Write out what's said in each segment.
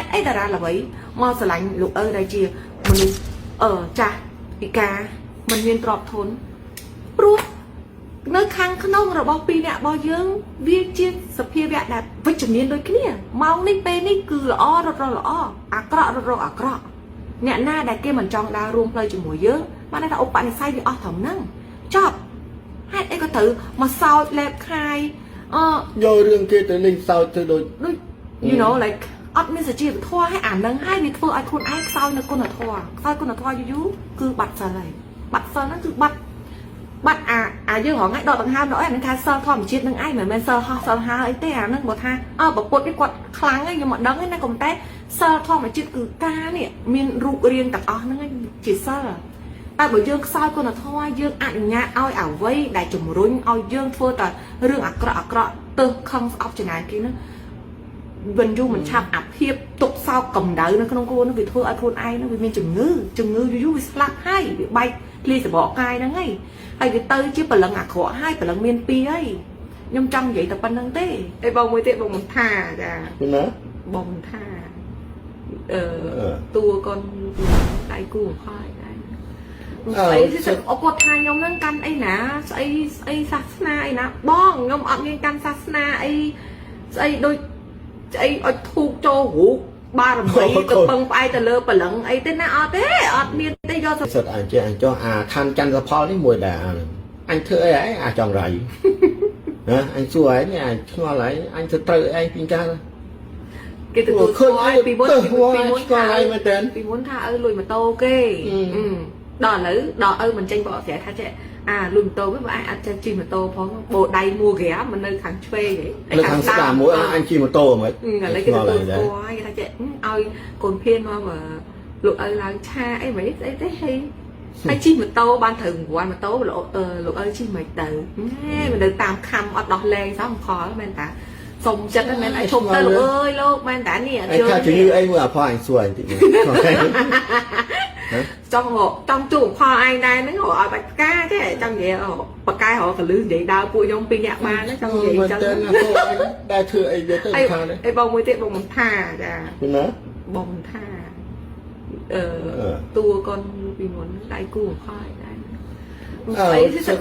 តុអីតារាល្បីមកស្រឡាញ់លោកឪដែលជាមនុស្សចាស់ពិការមិនមានទ្រព្យធនព្រោះនៅខាងក្នុងរបស់ពីរអ្នករបស់យើងវាជាសភាវៈដែលវិជ្ជមានដូចគ្នាម៉ោងនេះពេលនេះគឺល្អរត់រកល្អអាក្រក់រត់រកអាក្រក់អ្នកណាដែលគេមិនចង់ដើររួមផ្លូវជាមួយយើងបានន័យថាឧបនិស្ស័យវាអស់ត្រឹមហ្នឹងចប់ហេតុអីក៏ត្រូវមកសោចលេបខាយអឺ យករឿងគេទៅលេងសើចទៅដូច ដូច like អត់មានសុជីវធម៌ឲ្យអានឹងហើយវាធ្វើឲ្យខ្លួនឯងខ្សោយនៅគុណធម៌ខ្សោយគុណធម៌យូរយូរគឺបាត់សិលហើយបាត់សិលហ្នឹងគឺបាត់បាត់អាអាយើងរងថ្ងៃដកដង្ហើមដល់អីអាហ្នឹងថាសិលធម្មជាតិនឹងឯងមិនមែនសិលហោះសិលហើអីទេអាហ្នឹងបើថាអើប្រពុតនេះគាត់ខ្លាំងហើយខ្ញុំមិនដឹងទេណាក៏តែសិលធម្មជាតិគឺការនេះមានរូបរាងទាំងអស់ហ្នឹងឯងជាសិលតែបើយើងខ្សោយគុណធម៌យើងអនុញ្ញាតឲ្យអ្វីដែលជំរុញឲ្យយើងធ្វើតែរឿងអាក្រក់អាក្រក់ទៅខឹងស្អប់ចំណានគេហ្នឹង មិនយូរមិនឆាប់អាភាពទុកសោកកម្ដៅនៅក្នុងខ្លួននោះវាធ្វើឲ្យខ្លួនឯងនោះវាមានជំងឺជំងឺយូរយូរវាស្លាប់ហើយវាបែកធ្លាយសបកកាយហ្នឹងហើយហើយវាទៅជាព្រលឹងអាក្រក់ហើយព្រលឹងមានពីរហើយខ្ញុំចង់និយាយតែប៉ុណ្្នឹងទេហើយបងមួយទៀតបងមិនថាចា ពីណា បងមិនថាអឺតួកូនដៃគូបំផុយដែរស្អីអគាត់ថាខ្ញុំហ្នឹងកាន់អីណាស្អីស្អីសាសនាអីណាបងខ្ញុំអត់មានកាន់សាសនាអីស្អីដូច ស្អីឲ្យធូបចូលរូបបារមីទៅពឹងផ្អែកទៅលើព្រលឹងអីទេណាអត់ទេអត់មានទេយក សិតអញចេះអញចោះអាឋានចន្ទផលនេះមួយដែរអាហ្នឹងអញធ្វើអីឯងអាចង់រៃណាអញសួរឯងអញឆ្ងល់ឯងអញធ្វើត្រូវឯងពីកាល គេទទួល ឃើញ ស្គាល់ពីមុន ទៅ ពីមុន ស្គាល់ឯងមែនតើ ពីមុនថាឪលួចម៉ូតូគេដល់ឥឡូវដល់ឪមិនចេញបកស្រាយថាចេះអាលួចម៉ូតូវិញបើឯងអត់ចេះជិះម៉ូតូផងបោដៃមួក្រាមមិននៅខាងឆ្វេងហី នៅខាងស្ដាំមួយអញជិះម៉ូតូហ្មង ឥឡូវគេទទួលស្គាល់ហើយគេថាចេះឲ្យកូនភៀនមកលោកឪឡើងឆាអីមិនស្អីទេហីហើយជិះម៉ូតូបានត្រូវរង្វាន់ម៉ូតូលោកលោកឪជិះមិនទៅហេមិនទៅតាមខំអត់ដោះលែងសោះផលមែនតាសុំចិត្តមែនឲ្យឈប់ទៅលោកអើយលោកមែនតានេះ អញថាជំងឺអីមួយអាផលអញសួរអញតិចមើល ចង់រកចង់ជួបផលឯងដែរហ្នឹងរកឲ្យបាច់ផ្កាទេចង់និយាយបកែរកកលឹះនិយាយដើរពួកខ្ញុំពីរនាក់បានចង់និយាយ មែន ចឹង តើណាពួកអញដែលធ្វើអីវាទៅ អី ខាងនេះ អីបងមួយទៀតបងមិនថាចា ពីណា បងមិនថាអឺតួកូនពីមុនដៃគូបំផុយដែរស្អី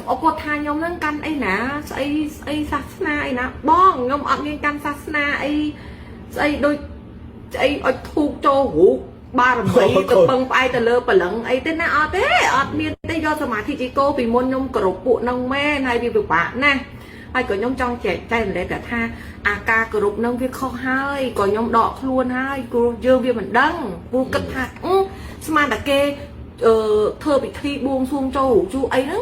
អគាត់ថាខ្ញុំហ្នឹងកាន់អីណាស្អីស្អីសាសនាអីណាបងខ្ញុំអត់មានកាន់សាសនាអីស្អីដូចស្អីឲ្យធូបចូលរូបបារមីទៅពឹងផ្អែកទៅលើព្រលឹងអីទេណាអត់ទេអត់មានទេយកសមាធិជីកោពីមុនខ្ញុំគោរពពួកហ្នឹងមែនហើយវាពិបាកណាស់ហើយក៏ខ្ញុំចង់ចែកចែកម្លែកតែថាអាការគោរពហ្នឹងវាខុសហើយក៏ខ្ញុំដកខ្លួនហើយព្រោះយើងវាមិនដឹងព្រោះគិតថាស្មានតែគេអឺធ្វើពិធីបួងសួងចូលជួអីហ្នឹង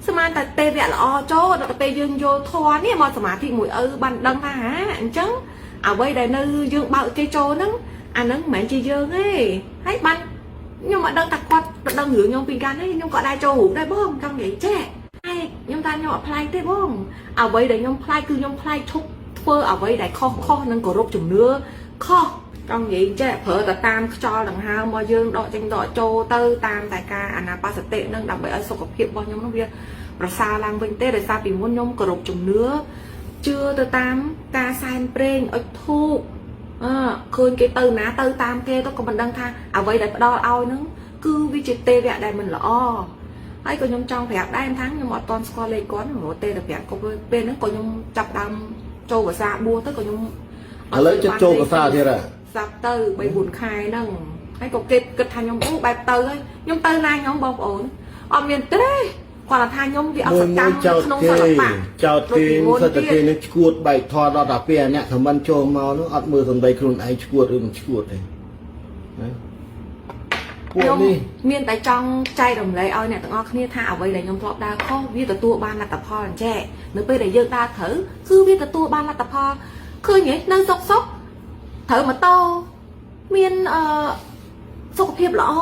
ស្មានតែទេវៈល្អចូលដល់ទៅពេលយើងយល់ធម៌នេះមកសមាធិមួយឪបានដឹងថាហាអញ្ចឹងអ្វីដែលនៅយើងបើកគេចូលហ្នឹងអាហ្នឹងមិនមែនជាយើងទេហើយបានខ្ញុំអត់ដឹងថាគាត់ទៅដឹងរឿងខ្ញុំពីកាលនេះខ្ញុំក៏ដែរចូលរូបដែរបងចង់និយាយចេះហើយខ្ញុំថាខ្ញុំអត់ប្លែកទេបងអ្វីដែលខ្ញុំប្លែកគឺខ្ញុំប្លែកឈប់ធ្វើអ្វីដែលខុសខុសនិងគោរពជំនឿខុសចង់និយាយចេះប្រើតែតាមខ្យល់ដង្ហើមរបស់យើងដកចេញដកចូលទៅតាមតែការអាណាបាសតិនឹងដើម្បីឲ្យសុខភាពរបស់ខ្ញុំនឹងវាប្រសើរឡើងវិញទេដោយសារពីមុនខ្ញុំគោរពជំនឿជឿទៅតាមការសែនព្រេងអុជធូបអឺឃើញគេទៅណាទៅតាមគេទៅក៏មិនដឹងថាអ្វីដែលផ្ដល់ឲ្យហ្នឹងគឺវាជាទេវៈដែលមិនល្អហើយក៏ខ្ញុំចង់ប្រាប់ដែរថាខ្ញុំអត់តន់ស្គាល់លេខគាត់រត់ទេតែប្រាប់គាត់ពេលហ្នឹងក៏ខ្ញុំចាប់ដើមចូលភាសាបួសទៅក៏ខ្ញុំ ឥឡូវចិត្តចូលភាសាទៀតហ៎ ស្រាប់ទៅ3 4ខែហ្នឹងហើយក៏គេគិតថាខ្ញុំអូបែបទៅហើយខ្ញុំទៅណាខ្ញុំបងប្អូនអត់មានទេគាត់ថាខ្ញុំវាអត់ មួយ សកម្ម មួយចោត ក្នុង គេ សិល្បៈ ចោតគេសិតតែគេនឹងឈួតបែកថតដល់តែពេលអ្នកខមមិនចូលមកនោះអត់មើលសម្ដីខ្លួនឯងឈួតឬមិនឈួតទេណាពួក ខ្ញុំ នេះ មានតែចង់ចែករំលែកឲ្យអ្នកទាំងអស់គ្នាថាអ្វីដែលខ្ញុំធ្លាប់ដើរខុសវាទទួលបានលទ្ធផលអញ្ចេះនៅពេលដែលយើងដើរត្រូវគឺវាទទួលបានលទ្ធផលឃើញទេនៅសុកសុកត្រូវម៉ូតូមានអឺសុខភាពល្អ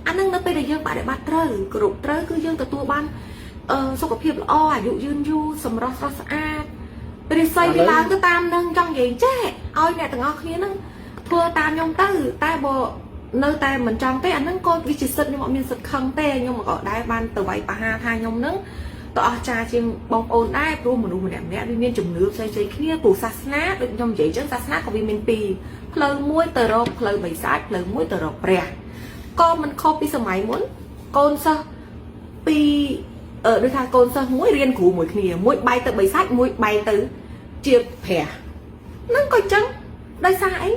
អាហ្នឹងនៅពេលដែលយើងបដិបត្តិត្រូវគ្រប់ត្រូវគឺយើងទទួលបានអឺសុខភាពល្អអាយុយឺនយូរសម្រស់ស្រស់ស្អាតរិស័យវាឡើងទៅតាមនឹងចង់និយាយចេះឲ្យអ្នកទាំងអស់គ្នាហ្នឹងធ្វើតាមខ្ញុំទៅតែបើនៅតែមិនចង់ទេអាហ្នឹងក៏វាជាសិទ្ធិខ្ញុំអត់មានសិទ្ធិខឹងទេខ្ញុំក៏ដែរបានទៅវាយបហាថាខ្ញុំហ្នឹង ទៅអស្ចារ្យជាងបងប្អូនដែរព្រោះមនុស្សម្នាក់ម្នាក់វាមានជំនឿផ្សេងៗគ្នាព្រោះសាសនាដូចខ្ញុំនិយាយចឹងសាសនាក៏វាមានពីរផ្លូវមួយទៅរកផ្លូវបិសាចផ្លូវមួយទៅរកព្រះក៏មិនខុសពីសម័យមុនកូនសិស្សពីដូចថាកូនសិស្សមួយរៀនគ្រូមួយគ្នាមួយបែកទៅបិសាចមួយបែកទៅជាព្រះហ្នឹងក៏ចឹងដោយសារអី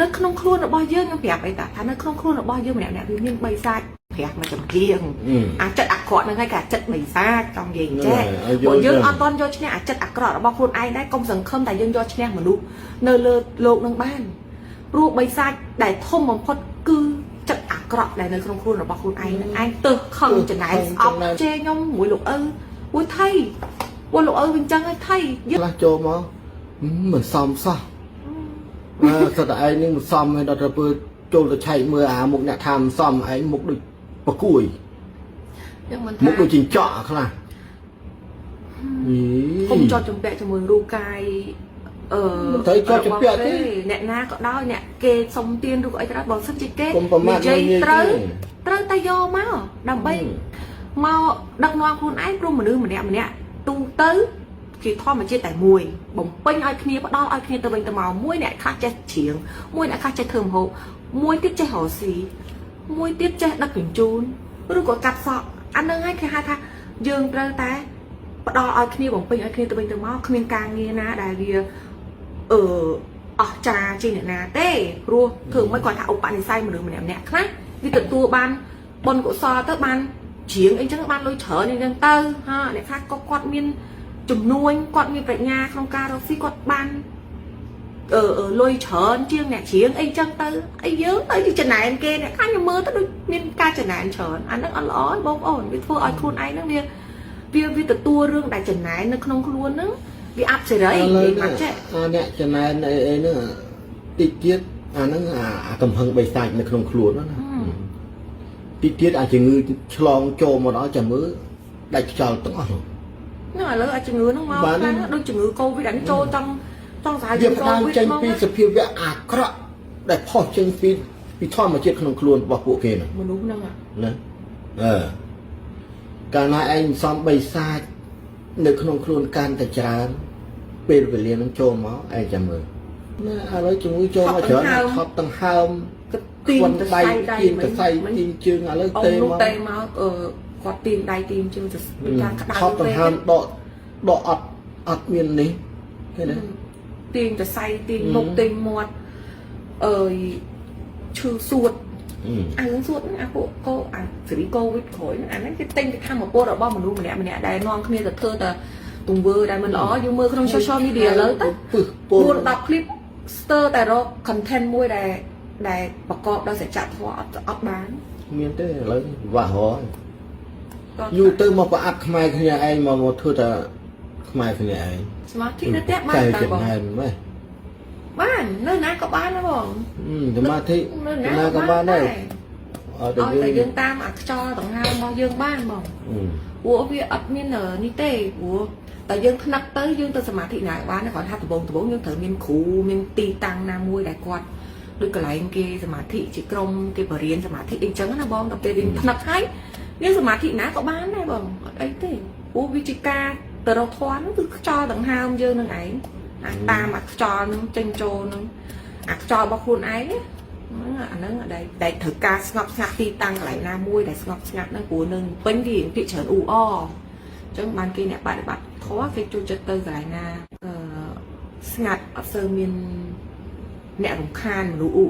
នៅក្នុងខ្លួនរបស់យើងខ្ញុំប្រាប់អីតាថានៅក្នុងខ្លួនរបស់យើងម្នាក់ៗវាមានបិសាចព្រះមកចំគៀង អាចិត្តអាក្រក់ហ្នឹងហើយគេអាចិត្តបិសាចចង់និយាយចេះព្រោះយើងអត់តន់យកឈ្នះអាចិត្តអាក្រក់របស់ខ្លួនឯងដែរកុំសង្ឃឹមតែយើងយកឈ្នះមនុស្សនៅលើលោកនឹងបានព្រោះបិសាចដែលធំបំផុតគឺចិត្តអាក្រក់ដែលនៅក្នុងខ្លួនរបស់ខ្លួនឯងហ្នឹងឯងទៅខឹងចំណែនស្អប់ជេរខ្ញុំមួយលោកឪមួយថៃមួយលោកឪវិញចឹងហើយថៃយើង ខ្លះចូលមកមិនសមសោះអើសត្វតែឯងនេះមិនសមហើយដល់ទៅពេលចូលទៅឆែកមើលអាមុខអ្នកថាមិនសមឯងមុខដូចប្រគួយ យើងមិន មុខ ថា ដូចចិញ្ចក់អាខ្លះ កុំជាប់ចម្ពាក់ជាមួយរូបកាយអឺ មិនត្រូវជាប់ចម្ពាក់ទេ អ្នកណាក៏ដោយអ្នកគេសុំទានឬក៏អីក៏ដោយបើសិនជាគេ កុំប្រមាថ និយាយ មើលងាយ ត្រូវ ទេ ត្រូវតែយកមកដើម្បីមកដឹកនាំខ្លួនឯងព្រោះមនុស្សម្នាក់ម្នាក់ទូទៅជាធម្មជាតិតែមួយបំពេញឲ្យគ្នាផ្ដល់ឲ្យគ្នាទៅវិញទៅមកមួយអ្នកខ្លះចេះច្រៀងមួយអ្នកខ្លះចេះធ្វើម្ហូបមួយទៀតចេះរកស៊ីមួយទៀតចេះដឹកជញ្ជូនឬក៏កាត់សក់អានឹងហើយគេហៅថាយើងត្រូវតែផ្ដល់ឲ្យគ្នាបំពេញឲ្យគ្នាទៅវិញទៅមកគ្មានការងារណាដែលវាអឺអស្ចារ្យជាងអ្នកណាទេព្រោះធ្វើមិនគាត់ថាឧបនិស្ស័យមនុស្សម្នាក់ម្នាក់ខ្លះវាទទួលបានបុណ្យកុសលទៅបានច្រៀងអីចឹងបានលុយច្រើនអីចឹងទៅហាអ្នកខ្លះក៏គាត់មានជំនួញគាត់មានប្រាជ្ញាក្នុងការរកស៊ីគាត់បានលុយច្រើនជាងអ្នកច្រៀងអីចឹងទៅអីយើងទៅជាចំណែនគេអ្នកខ្លះខ្ញុំមើលទៅដូចមានការចំណែនច្រើនអាហ្នឹងអត់ល្អទេបងប្អូនវាធ្វើឲ្យខ្លួនឯងហ្នឹងវាទទួលរឿងដែលចំណែននៅក្នុងខ្លួនហ្នឹងវាអាប់សេរី ឥឡូវ និយាយមកចេះ អាអ្នកចំណែនអីអីហ្នឹងតិចទៀតអាហ្នឹងអាកំហឹងបិសាចនៅក្នុងខ្លួនហ្នឹងណាតិចទៀតអាចជំងឺឆ្លងចូលមកដល់ចាំមើលដាច់ខ្យល់ទាំងអស់ ហ្នឹងឥឡូវអាចជំងឺហ្នឹងមក បាន ខ្លាំងណាស់ដូចជំងឺកូវីដអានេះចូលចង់ចង់សាហាវ វា ជំងឺ ផ្ដើមចេញ កូវីដមក ពីសភាវៈអាក្រក់ដែលផុសចេញពីធម្មជាតិក្នុងខ្លួនរបស់ពួកគេហ្នឹង មនុស្សហ្នឹងអា ណាអឺកាលណាឯងសំបីសាចនៅក្នុងខ្លួនកាន់តែច្រើនពេលវេលានឹងចូលមកឯងចាំមើលណាឥឡូវជំងឺចូលមកច្រើនណាស់ថប់ទាំងហើម ក៏ទីង ខ្វិន ទៅ ដៃ សៃដៃ ទីងទៅសៃទីងជើងឥឡូវ អ ទេមក ងនោះទេមកអឺគាត់ទីងដៃទីងជើងទៅដូចថាក្តៅ ថប់ទាំងហើមដកដកអត់អត់មាននេះឃើញទេ ទីងទៅសៃទីងមុខទីងមាត់អើយឈឺសួតអារឿងសួតហ្នឹងអាពួកកោអាសេរីកូវីដក្រោយហ្នឹងអាហ្នឹងគេទិញទៅធម្មពលរបស់មនុស្សម្នាក់ម្នាក់ដែលនាំគ្នាទៅធ្វើតែទង្វើដែលមិនល្អយើងមើលក្នុង social media ឥឡូវទៅ ពឹសពុល 4 10 clip ស្ទើរតែរក content មួយដែលដែលប្រកបដោយសច្ចធម៌អត់អត់បាន មានទេឥឡូវពិបាករក ក៏ យូរទៅមកប្រអាប់ខ្មែរគ្នាឯងមកមកធ្វើតែខ្មែរគ្នាឯង សមាធិនៅផ្ទះបាន តែ តើបង ចំណែនម៉េះ បាននៅណាក៏បានដែរបង សមាធិ នៅ ណាក៏បានដែរអត់ ឲ្យ តែយើង តែយើងតាមអាខ្យល់ដង្ហើមរបស់យើងបានបងព្រោះវាអត់មាននេះទេព្រោះតែយើងថ្នឹកទៅយើងទៅសមាធិណាក៏បានដែរគ្រាន់ថាដំបងដំបងយើងត្រូវមានគ្រូមានទីតាំងណាមួយដែលគាត់ដូចកន្លែងគេសមាធិជាក្រុមគេបរៀនសមាធិអីចឹងណាបងដល់ពេលយើងថ្នឹកហើយយើងសមាធិណាក៏បានដែរបងអត់អីទេព្រោះវាជាការទៅរកធម៌ហ្នឹងគឺខ្យល់ដង្ហើមយើងនឹងឯងអាតាមអាខ្យល់ហ្នឹងចេញចូលហ្នឹងអាខ្យល់របស់ខ្លួនឯងណា ហ្នឹងអាហ្នឹងដែលដែលត្រូវការស្ងប់ស្ងាត់ទីតាំងកន្លែងណាមួយដែលស្ងប់ស្ងាត់ហ្នឹងព្រោះនៅពេញគេរៀងភាគច្រើនអ៊ូអអញ្ចឹងបានគេអ្នកបដិបត្តិធម៌គេចូលចិត្តទៅកន្លែងណាអឺស្ងាត់អត់សូវមានអ្នករំខានមនុស្សអ៊ូ